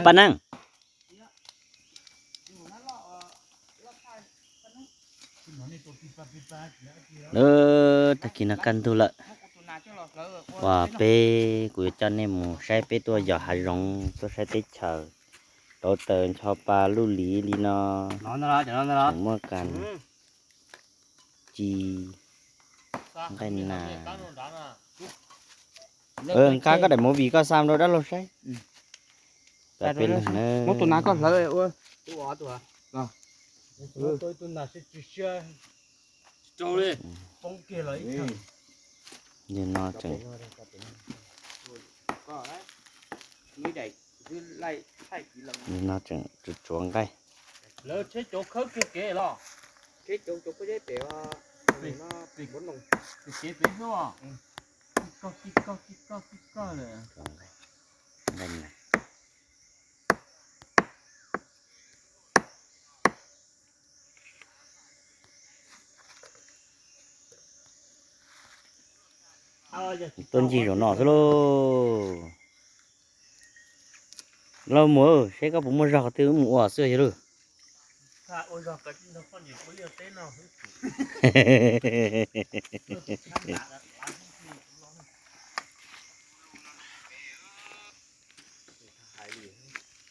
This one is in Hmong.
Paj Neeb, lawm, tag kis no kaj ntug lawm. Uas peb, kuv yuav coj nej mus saib peb tuaj yos hav zoov, tuaj saib teb chaws, rauv taws ncho pa luj lis li no. Tseem muaj kas ci, nqaij nas. Nqa koj daim movie koj xa rau dab laug saib. Peb leeg na. Nim no tseem, nim no tseem tsuav tsuav nqaij. Nqaij nas. Tuaj ncig zaum no xwb lauj. Lauj, mus saib koj puas muaj zog qhov twg mus ua xwb yog lauj.